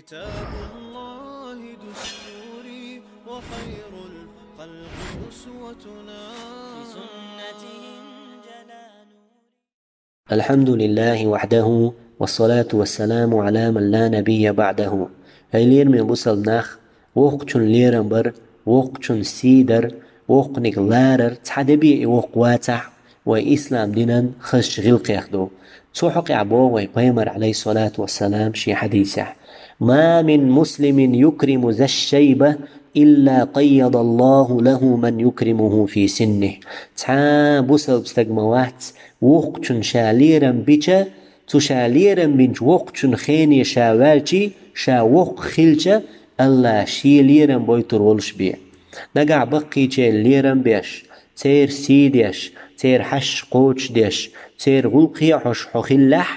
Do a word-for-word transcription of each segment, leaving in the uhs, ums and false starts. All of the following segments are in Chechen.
كتاب الله دستوري وخير الخلق أسوتنا. بسنته انجلى نوري. الحمد لله وحده والصلاة والسلام على من لا نبي بعده. Эй лераме бусалба нах, воккхачун лерам бар, воккхачун сий дар, воккханиг ларар цхьа де бе и воккха вацахь, вай ислам динан хазачу гӀиллакхех ду. Цу хьокъехь боху вай пайхамар, Ӏалайхиссалату вассалам, шен хьадисехь: «ما من مسلم يكرم ذا الشيبة إلا قيض الله له من يكرمه في سنه». Цхьа а бусалба стаг ма вац, воккхачун ша лерам бича, цу ша лерам бинчу воккхачун хене ша ваьлчий, ша воккха хилча, АллахӀа шен лерам бойтур волуш бен. Нагахь баккхийчеран лерам беш, церан сий деш, церан хьашт кхочушдеш, церан гӀуллакхе а хьожуш хьо хиллехь,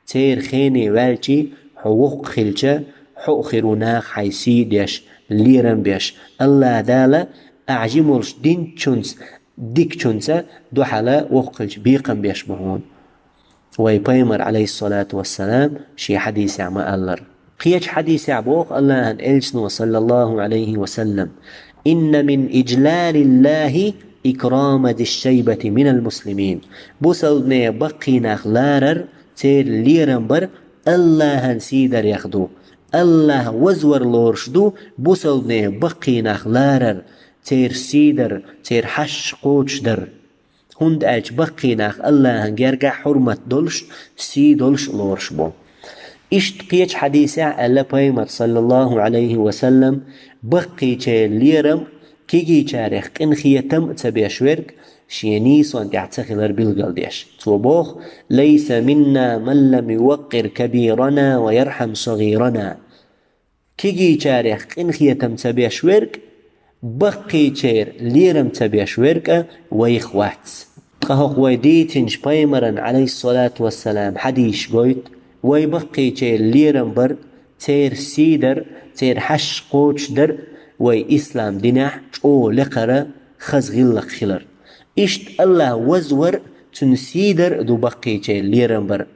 церан хене ваьлчий, хьо воккха хилча, хьо а хир ву наха хьайн сий деш, лерам беш. АллахӀа Дала ахь жима волуш динчунца, дикачунца дуьхьал воккха хилча бекхам беш бу хьуна. Вай пайхамар, Ӏалайхиссалату вассалам, шен хьадисехь ма-аллара. Кхечу хьадисехь боху АллахӀан элчано, саллаллаху Ӏалайхи ва саллам: «إن من إجلال الله إكرام ذي الشيبة من المسلمين». Бусалбане баккхий нах ларар, церан лерам бар АллахӀан сий дарех ду. АллахӀ вазвар лоруш ду бусалбане баккхий нах ларар, церан сий дар, церан хьашт кхочушдар. ХӀунда аьлча баккхий нах АллахӀан гергахь хьурмат долуш, сий долуш а лоруш бу. Иштта кхечу хьадисехь аьлла пайхамар, саллаллаху Ӏалайхи ва саллам, баккхийчеран лерам кегийчарех къинхетам а ца беш верг шен нийсонан тӀехь ца хилар билгалдеш. Цо боху: «ليس منا من لم يوقر كبيرنا ويرحم صغيرنا». Кегийчарех къинхетам ца беш верг, баккхийчеран лерам ца беш верг а вайх вац. Ткъа хӀокху вай дийцинчу пайхамаран, Ӏалайхиссалату вассалам, хьадисаш гойту, вай баккхийчеран лерам бар, церан сий дар, церан хьашт кхочушдар вай ислам динехь чӀогӀа лекхара хаза гӀиллакх хилар. Иштта АллахӀ вазвар а, цуьнан сий дар а ду баккхийчеран лерам бар.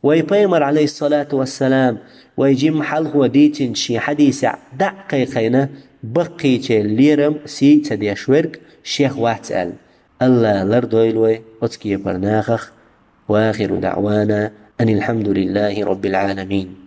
Вай пайхамар, Ӏалайхиссалату вассалам, вай жимма хьалхо дийцинчу шен хьадисехь дӀа а кхайкхийна, баккхийчеран лерам, сий ца деш верг шех вац аьлла. АллахӀа лардойла вай оцу кепара нахах. وآخر دعوانا أن الحمد لله رب العالمين.